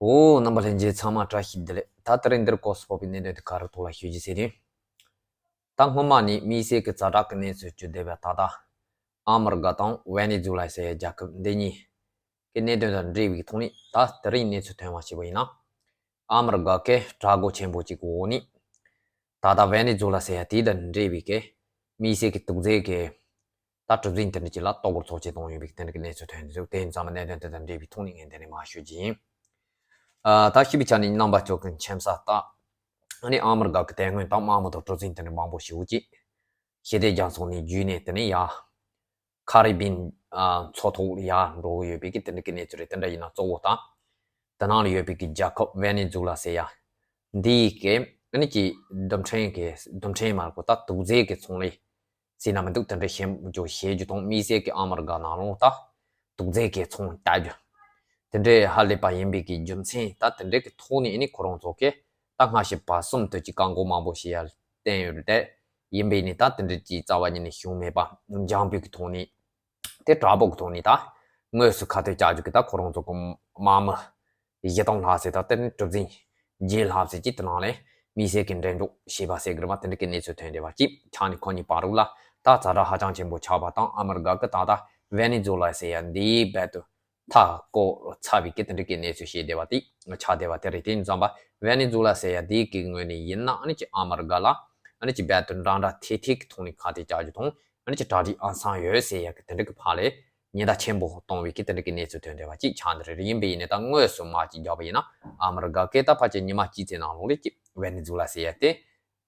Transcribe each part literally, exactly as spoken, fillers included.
འོ། རྣམ་པ་ལྷན་རྒྱས་ཚང་མ་བཀྲ་ཤིས་བདེ་ལེགས། ད་དེ་རིང་འདིར་སྐོར་སྤོགས་པའི་གནད་དོན་དེ་ག་རེ་ཐོག་ལ་ཞུ་རྒྱུ་ཟེར་ན། ད་སྔོན་མ་ནས་དམིགས་བསལ་གྱི་ཛ་དྲག་གི་གནས་ཚུལ་བརྗོད་བསྡད་པ་ད་ལྟ་ཨ་མི་རི་ཀ་དང་ཝེ་ནེ་ཛུ་ལ་ཟེར་ཡ་རྒྱལ་ཁབ་འདི་གཉིས་ཀྱི་གནད་དོན་དང་འབྲེལ་བའི་ཐོག་ནས། ད་དེ་རིང་གནས་ཚུལ་ཐོན་པ་ཞིག་ཡིན་ན། ཨ་མི་རི་ཀ་གི་དྲག་རྒོལ་ཆེན་པོ་གཅིག་གི་འོག་ནས་ད་ལྟ་ཝེ་ནེ་ཛུ་ལ་ཟེར་ཡ་དེ་དང་འབྲེལ་བའི་གི་དམིགས་བསལ་གྱི་དུག་རྫས་ཀྱི་ད་གྲུ་གཟིངས་དེ་འདྲ་ཅིག་ལ་གཏོར་རྒོལ་ཚོགས་ཆེན་གཏོང་ཡོད་པའི་དེ་འདྲ་གི་གནས་ཚུལ་ཐོན་འདུག་དེ་ཡིན་ཙང་མ་གནད་དོན་དེ་དང་འབྲེལ་བའི་ཐོག་ནས་ངས་འདི་ནས་མར་ཞུ་རྒྱུ་ཡིན། ཨ། ད་ཞུས་པའི་ཆ་ནས་རྣམ་པ་ཚོ་གི་མཁྱེན་གསལ་ལྟར། ཨ་ནི་ཨ་མི་རི་ཀ་གི་དེ་སྔོན་ད་དམག་མི་དང་གྲུ་གཟིངས་དེ་འདྲ་མང་པོ་ཞིག་ཅིག་ཞི་བདེ་རྒྱ་མཚོ་ནས་བརྒྱུད་ནས་དེ་ནས་ཡར་ཁ་རི་བིན་ཨ་མཚོ་ཐོག་ལ་ཡར་འགྲོ་གི་ཡོད་པའི་གི་དེ་འདྲ་གི་གནས་ཚུལ་རེད། དེ་འདྲ་ཡིན་ན་གཙོ་བོ་ད་དེ་ནང་ལ་ཡོད་པའི་གི་རྒྱལ་ཁབ་ཝེ་ནེ་ཛུ་ལ་ཟེར་ཡ་འདིའི་གི་ཨ་ནི་ཅིག་རྡུལ་ཕྲན་གི་རྡུལ་ཕྲན་མ་རེད་གོ། ད་དུག་རྫས་གི་ཚོང་ལས་ཟེར་ན་མི་འདུག་དེ་འདྲ་ཞིབ་འཇུག་བྱེད་རྒྱུ་དང་། དམིགས་བསལ་གྱི་ཨ་མི་རི་ཀ་ནང་ལོགས་ད་དུག་རྫས་ཀྱི་ཚོང་བལྟ་རྒྱུ་དེ་འདྲའི་ཧ་ལས་པ་ཡིན་པའི་གི་རྒྱུ་མཚན་ད་དེ་འདྲའི་གི་ཐོག་ནས་ཨ་ནི་ཁོ་རང་ཚོ་གིས་ད་སྔ་ཕྱི་བར་གསུམ་དུ་ཅིག་བཀག་འགོག་མང་པོ་བྱེད་ཡ་བསྟན་ཡོད་རེད། དེ་ཡིན་པས་ནི་ད་དེ་འདྲ་ཅིག་རྩ་བ་ཉིད་ནས་བྱུང་མེད་པ། འཇམ་པོའི་གི་ཐོག་ནས་དེ་དྲག་པོ་གི་ཐོག་ནས་ད་དངོས་སུ་ཁ་གཏད་བཅག་རྒྱུ་གི་ད་ཁོ་རང་ཚོ་གི་དམག་མི་བཞི་སྟོང་ལྷག་ཙམ་དང་། དེ་ནས་གྲུ་གཟིངས་བརྒྱད་ལྷག་ཙམ་ཅིག་དེ་ནང་ལ་དམིགས་བསལ་གྱི་འགྲེམས་འཇོག་བྱས་པ་ཟེར་གི་རེད་པ། དེ་འདྲ་གི་གནས་ཚུལ་ཐོན་བསྡད་པ་ཅིག་ཆགས་ནས། ཁོ་གཉིས་བར་དུ་ལ་ད་ཛ་དྲག་ཧ་ཅང་ཆེན་པོ་ཆགས་པ་དང་། ཨ་མི་རི་ཀ་གི་ད་ལྟ་ཝེ་ནེ་ཛུ་ལ་ཟེར་ཡ་འདིའི་རྦད་དུ་མཐའ་བསྐོར་ཚར་བའི་གི་དེ་འདྲ་གི་གནས་ཚུལ་བཤད་བསྡད་པ་དེ་ཆགས་བསྡད་པ་དེ་རེད། དེ་ཡིན་ཙང་མ་ཝེ་ནེ་ཛུ་ལ་ཟེར་ཡ་འདིའི་གི་ངོས་ནས་ཡིན་ན་ཨ་ནི་ཅིག་ཨ་མི་རི་ཀ་ལ་ཨ་ནི་ཅིག་རྦད་དུ་འདྲ་འདྲ་ཐེ་ཐེ་གི་ཐོག་ནས་ཁ་གཏད་བཅག་རྒྱུ་དང་། ཨ་ནི་ཅིག་གྲ་སྒྲིག་ཨང་སང་ཡོད་ཟེར་ཡ་གི་དེ་འདྲ་གི་ཕར་ལ་ཉེན་བརྡ་ཆེན་པོ་གཏོང་བའི་གི་དེ་འདྲ་གི་གནས་ཚུལ་ཐོན་བསྡད་པ་ཅིག་ཆགས་འདི་རེད། ཡིན་པས་ཡིན་ནའི་ད་དངོས་སུ་དམག་ཅིག་རྒྱག་པ་ཡིན་ན་ཨ་མི་རི་ཀ་གིས་ད་ཕལ་ཆེར་ཉི་མ་གཅིག་ཙམ་ནང་ལོགས་ལ་ཅིག་ཝེ་ནེ་ཛུ་ལ་ཟེར་ཡ་དེ་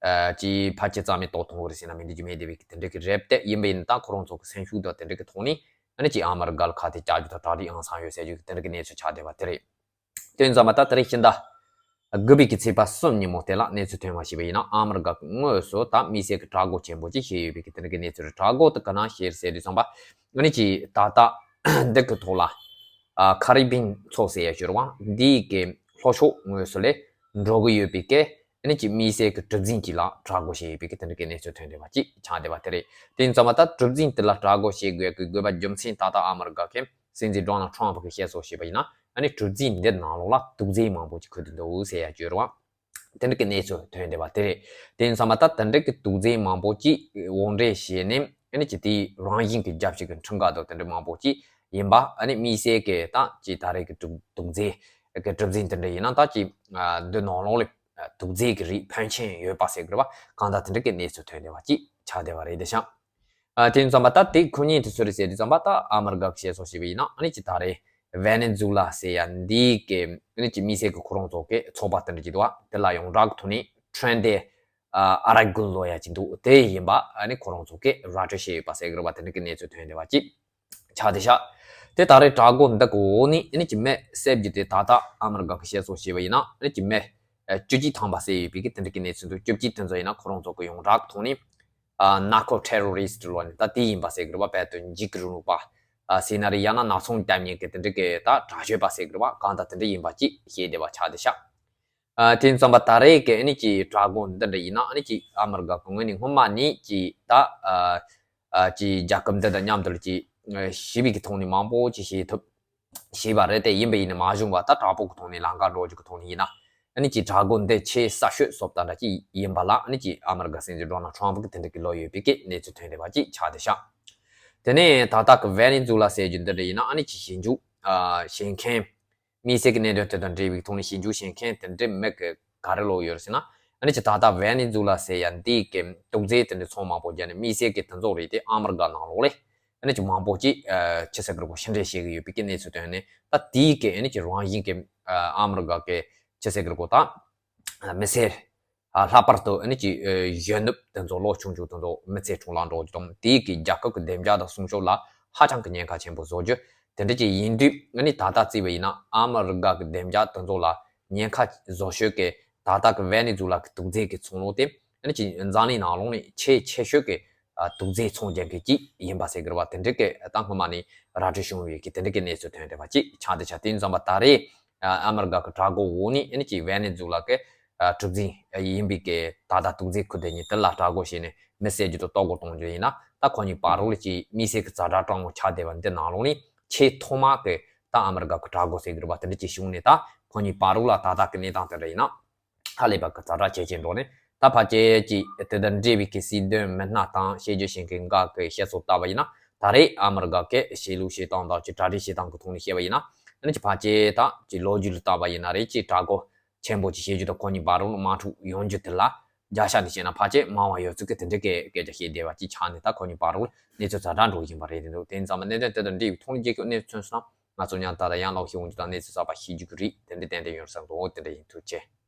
ཨ་ཅིག་ཕལ་ཆེར་རྩ་མེད་གཏོང་ཐུབ་ཀྱི་རེད་ཟེར་ན་མི་འགྲིག་རྒྱུ་མེད་བསྡད་པའི་གི་དེ་འདྲ་གི་རེད། དེ་ཡིན་པས་ཡིན་ནའི་ད་ཁོ་རང་ཚོ་གི་སེམས་ཤུགས་དང་དེ་འདྲ་གི་ཐོག་ནས་ཨ་ནི་ཅིག་ཨ་མི་རི་ཀ་ལ་ཁ་གཏད་བཅག་རྒྱུ་དང་གྲ་སྒྲིག་ཨང་སང་ཡོད་ཟེར་རྒྱུ་གི་དེ་འདྲ་གི་གནས་ཚུལ་ཆགས་བསྡད་པ་དེ་རེད། དེ་ཡིན་ཙང་མ་ད་དེ་རིང་ཕྱི་ཟླ་དགུ་པའི་གི་ཚེས་པ་གསུམ་ཉིན་མོ་དེ་ལ་གནས་ཚུལ་ཐོན་པ་ཞིག་ཡིན་ན། ཨ་མི་རི་ཀ་གི་དངོས་སུ་ད་དམིགས་བསལ་གྱི་དྲག་རྒོལ་ཆེན་པོ་ཅིག་བྱས་ཡོད་པའི་གི་དེ་འདྲ་གི་གནས་ཚུལ་རེད། དྲག་རྒོལ་དེ་ག་ནང་བྱས་རེད་ཟེར་དུས་ཙམ་པ་ཨ་ནི་ཅིག་ད་ལྟ་འདི་གི་ཐོག་ལ་ཨ་ཁ་རི་བིན་མཚོ་ཟེར་ཡ་ཞོར་བ་འདིའི་གི་ལྷོ་ཕྱོགས་ངོས་སུ་ལ་འགྲོ་གི་ཡོད་པའི་གི་ཨ་ནི་ཅིག་དམིགས་བསལ་གྱི་གྲུ་གཟིངས་ཅིག་ལ་དྲག་རྒོལ་བྱས་ཡོད་པའི་གི་དེ་འདྲ་གི་གནས་ཚུལ་ཐོན་བསྡད་པ་ཅིག་ཆགས་བསྡད་པ་དེ་རེད། དེ་ཡིན་ཙང་མ་ད་གྲུ་གཟིངས་དེ་ལ་དྲག་རྒོལ་བྱེད་དགོས་ཀྱི་དགོས་པ་རྒྱུ་མཚན་ད་ལྟ་ཨ་མི་རི་ཀ་གི་སྲིད་འཛིན་ཌོ་ནལ་ཊམ་ཕ་གིས་བཤད་སྲོལ་བྱས་པ་ཡིན་ན། ཨ་ནི་གྲུ་གཟིངས་འདི་ནང་ལོགས་ལ་དུག་རྫས་མང་པོ་ཅིག་ཁུར་དུ་འདུག་ཟེར་ཡ་བརྗོད་རོགས། དེ་འདྲ་གི་གནས་ཚུལ་ཐོན་བསྡད་པ་དེ་རེད། དེ་ཡིན་ཙང་མ་ད་དེ་འདྲ་གི་དུག་རྫས་མང་པོ་ཅིག་དབོར་འདྲེན་བྱས་ནས་ཨ་ནི་ཅིག་དེའི་རང་བཞིན་གྱི་རྒྱབ་ཕྱོགས་ཀྱི་འཕྲུལ་ཁང་དང་དེ་འདྲ་མང་པོ་ཅིག་ཡིན་པ། ཨ་ནི་དམིགས་བསལ་གྱི་ད་ཅིག་ད་རེས་ཀྱི་དུག་དུག་རྫས་ཀྱི་གྲུ་གཟིངས་དེ་འདྲ་ཡིན་ན་ད་ཅིག་འདི་ནང་ལོགས་ལ་དུག་རྫས་ཀྱི་རིགས་ཕོན་ཆེན་ཡོད་པ་ཟེར་དགོས་རེད་པ། གང་ལྟར་དེ་འདྲ་གི་གནས་ཚུལ་ཐོན་བསྡད་པ་ཅིག་ཆགས་བསྡད་པ་རེད། དེ་བྱས། ཨ། དེ་ཡིན་ཙང་མ་ད་དེ་ཁོ་གཉིས་དེ་སུ་རེད་ཟེར་དུས་ཙམ་པ་ད་ཨ་མི་རི་ཀ་གིས་བཤད་སྲོལ་བྱས་པ་ཡིན་ན་ཨ་ནི་ཅིག་ད་རེས་ཝེ་ནེ་ཛུ་ལ་ཟེར་ཡ་འདི་གི་ཨ་ནི་ཅིག་དམིགས་བསལ་གྱི་ཁོ་རང་ཚོ་གི་ཚོགས་པ་དེ་འདྲ་ཅིག་འདུག་པ། དེ་ལ་ཡོངས་གྲགས་ཀྱི་ཐོག་ནས་ཁྲེན་ཏེ་ཨ་ཨ་རག་གུན་ལབ་ཡ་ཅིག་འདུག་དེ་ཡིན་པ་ཨ་ནི་ཁོ་རང་ཚོ་གིས་ར་སྤྲོད་བྱས་ཡོད་པ་ཟེར་གི་རེད་པ། དེ་འདྲ་གི་གནས་ཚུལ་ཐོན་བསྡད་པ་ཅིག་ཆགས་བསྡད་ཤག་དེ་ད་རེས་དྲག་རྒོལ་འདི་གི་འོག་ནས་ཨ་ནི་ཅིག་མི་བསད་རྒྱུ་དེ་ད་ལྟ་ཨ་མི་རི་ཀ་གིས་བཤད་སྲོལ་བྱས་པ་ཡིན་ན་ཨ་ནི་ཅིག་མི་བཅུ་གཅིག་ཐམ་པ་བསད་ཡོད་པའི་གི་དེ་འདྲ་གི་གནས་ཚུལ་འདུག་བཅུ་གཅིག་དེ་ཚོ་ཡིན་ན་ཁོ་རང་ཚོ་གི་ཡོངས་གྲགས་ཀྱི་ཐོག་ནས་ཨ་ནར་ཀོ་ཊེ་རོ་རི་སི་ཊི་ལབ་ནས་ད་དེ་ཡིན་པ་ཟེར་གི་རེད་པ། རྦད་དེ་འཇིགས་སྐུལ་རིང་ལུགས་པ། ཨ་ཟེར་ན་རེད། ཡང་ན་ནག་ཚོང་རྒྱག་མཁན་གྱི་དེ་འདྲ་གི་ད་དྲག་སྤྱོད་པ་ཟེར་གི་རེད་པ། གང་ལྟར་དེ་འདྲ་ཡིན་པ་ཅིག་བཤད་བསྡད་པ་ཆགས་བསྡད་ཤག་ཨ་དེ་ཡིན་ཙང་མ་ད་རེས་ཀྱི་ཨ་ནི་ཅིག་དྲག་རྒོལ་འདི་འདྲ་ཡིན་ན་ཨ་ནི་ཅིག་ཨ་མི་རི་ཀ་གི་ངོས་ནས་སྔོན་མ་ནས་ཅིག་ད་ཨ་ཨ་ཅིག་རྒྱལ་ཁབ་འདི་དང་མཉམ་དུ་ཅིག་ཞི་བའི་གི་ཐོག་ནས་མང་པོ་ཅིག་བྱེད་ཐུབ། བྱས་པ་རེད། དེ་ཡིན་པ་ཡིན་ན་མ་བྱུང་བ་ད་དྲག་པོ་གི་ཐོག་ནས་ལམ་ཁ་འགྲོ་རྒྱུ་གི་ཐོག་ནས་ཡིན་ན་ཨ་ནི་ཅིག་དྲག་རྒོལ་འདི་ཆེས་གསར་ཤོས་བཟོ་ལྟ་འདྲ་ཅིག་ཡིན་པ་ལ་ཨ་ནི་ཅིག་ཨ་མི་རི་ཀ་སྲིད་འཛིན་ཌོ་ནལ་ཊམ་ཕ་གིས་དེ་འདྲ་གི་ལབ་ཡོད་པའི་གི་གནས་ཚུལ་ཐོན་བསྡད་པ་ཅིག་ཆགས་བསྡད་ཤག་དེ་ནས་ད་ལྟ་གི་ཝེ་ནེ་ཛུ་ལ་ཟེར་རྒྱུ་འདི་འདྲ་ཡིན་ན་ཨ་ནི་ཅིག་ཞིབ་འཇུག་ཨ་བྱེད་མཁན་དམིགས་བསལ་གྱི་གནད་དོན་དེ་དང་འབྲེལ་བའི་ཐོག་ནས་ཞིབ་འཇུག་བྱེད་མཁན་དེ་འདྲའི་མི་གི་ག་རེ་ལབ་ཡོད་རེད་ཟེར་ན། ཨ་ནི་ཅིག་ད་ལྟ་ཝེ་ནེ་ཛུ་ལ་ཟེར་ཡ་འདི་གི་དུག་རྫས་དེ་འདྲ་ཚོང་མང་པོ་བརྒྱབ་ནས་དམིགས་བསལ་གྱི་དེ་ཚོ་རེད་དེ་ཨ་མི་རི་ཀ་ནང་ལོགས་ལ་ཨ་ནི་ཅིག་མང་པོ་ཅིག་ཨ་ཕྱི་སྲིད་ཀྱི་རིག་པ་ཕྱི་འདྲེན་བྱེད་ཀྱི་ཡོད་པའི་གི་གནས་ཚུལ་ཐོན་ནས། ད་དེའི་གི་ཨ་ནི་ཅིག་རང་བཞིན་གྱི་ཨ་ཨ་མི་རི་ཀ་གི་ཕྱི་སྲིད་ཀྱི་རིག་པ་དང་མི་སེར་ཨ་ལྷག་པར་དུ་ཨ་ནི་ཅིག་ཨ་གཞོན་ནུ་དེ་ཚོ་ལོ་ཆུང་ཆུང་དེ་ཚོ་མི་ཚེ་སྲུང་ལ་འགྲོ་རྒྱུ་དང་དེའི་གི་རྒྱལ་ཁབ་ཀྱི་བདེ་འཇགས་དང་སྲུང་སྐྱོབ་ལ་ཧ་ཅང་གི་ཉེན་ཁ་ཆེན་པོ་བཟོ་རྒྱུ་དེ་འདྲ་ཅིག་ཡིན་དུས། ཨ་ནི་ད་ལྟ་བརྩིས་པ་ཡིན་ན་ཨ་མི་རི་ཀ་གི་བདེ་འཇགས་དེ་ཚོ་ལ་ཉེན་ཁ་བཟོ་ཤོས་ཀྱི་ད་ལྟ་གི་ཝེ་ནེ་ཛུ་ལ་གི་དུག་རྫས་ཀྱི་ཚོང་ལོགས་དེ་ཨ་ནི་ཅིག་འཛམ་གླིང་ནང་ལོགས་ནས་ཆེས་ཆེ་ཤོས་ཀྱི་ཨ་དུག་རྫས་ཚོང་རྒྱག་མཁན་གཅིག་ཡིན་པ་ཟེར་གི་རེད་པ། དེ་འདྲ་གི་ད་སྔོན་མ་ནས་ར་སྤྲོད་བྱུང་བའི་གི་དེ་འདྲ་གི་གནས་ཚུལ་ཐོན་བསྡད་པ་ཅིག་ཆགས་བསྡད་ཤག་དེ་ཡིན་ཙང་མ་ད་རེས་ཨ་ཨ་མི་རི་ཀ་གི་དྲག་རྒོལ་འོག་ནས་ཨ་ནི་ཅིག་ཝེ་ནེ་ཛུ་ལ་གི་ཨ་གྲུ་གཟིངས་ཡིན་པའི་གི་ད་ལྟ་དུག་རྫས་ཁུར་དེ་གཉིས་དེ་ལ་དྲག་རྒོལ་བྱས་ནས་མི་བསད་རྒྱུ་དང་གཏོར་རྒོལ་གཏོང་རྒྱུ་ཡིན་ན། ད་ཁོ་གཉིས་བར་རོགས་ལ་ཅིག་དམིགས་བསལ་གྱི་ཛ་དྲག་སྤྲང་མོ་ཆགས་བསྡད་པ་འདི་ནང་ལོགས་ནས་ཆེས་ཐོག་མ་གི་ད་ ད་ཨ་མི་རི་ཀ་གི་དྲག་རྒོལ་ཟེར་གི་རེད་པ། དེ་འདྲ་ཅིག་བྱུང་ནས་ད་ཁོ་གཉིས་བར་རོགས་ལ་ད་ལྟ་གི་གནས་སྟངས་དེ་འདྲ་ཡིན་ན། ཧ་ལས་པ་གི་ཛ་དྲག་ཇེ་ཆེར་འགྲོ་ནས། ད་ཕལ་ཆེར་གྱི་དེ་དང་འབྲེལ་བའི་གི་སྲིད་དོན་མི་སྣ་དང་བཤད་རྒྱུ་བྱེད་མཁན་འགའ་གི་བཤད་སྲོལ་ལྟ་བ་ཡིན་ན། ད་རེས་ཨ་མི་རི་ཀ་གི་བྱེད་ལུགས་བྱེད་སྟངས་དང་གི་གྲ་སྒྲིག་བྱེད་སྟངས་ཀྱི་ཐོག་ནས་བཤད་པ་ཡིན་ན། ཨ་ནི་ཅིག་ཕལ་ཆེར་ད་ཅིག་ལོ་རྒྱུས་ལ་བལྟས་པ་ཡིན་ན་རེད། ཅིག་དྲག་རྒོལ་ཆེན་པོ་ཅིག་བྱེད་རྒྱུ་དང་ཁོ་གཉིས་བར་རོགས་མ་འཁྲུག་ཡོང་རྒྱུ་དེ་ལ་རྒྱལ་ཤ་ནས་བཤད་ན་ཕལ་ཆེར་མང་བ་ཡོད་ཚུལ་གྱི་དེ་འདྲ་གི་སྐད་ཆ་བཤད་བསྡད་པ་ཅིག་ཆགས་ནས། ད་ཁོ་གཉིས་བར་རོགས་གནས་ཚུལ་ཛ་དྲག་འགྲོ་བཞིན་པ་རེད། དེ་འདུག་དེ་ཙམ་པ་གནད་དོན་དེ་དང་འབྲེལ་བའི་ཐོག་ནས་རྒྱལ་ཁབ་གནས་ཚུལ་སོང་ན། ང་ཚོ་མཉམ་དུ་ད་ལྟ་ཡང་ལོག་ཤེས་འོང་རྒྱུ་དང་གནས་ཚུལ་གསར་པ་ཤེས་རྒྱུ་གི་རེད། དེ་འདྲ་ཏན་ཏན་ཡོང་ས་འདུག་དེ་འདྲ་ཡིན། ཐུགས་རྗེ་ཆེ།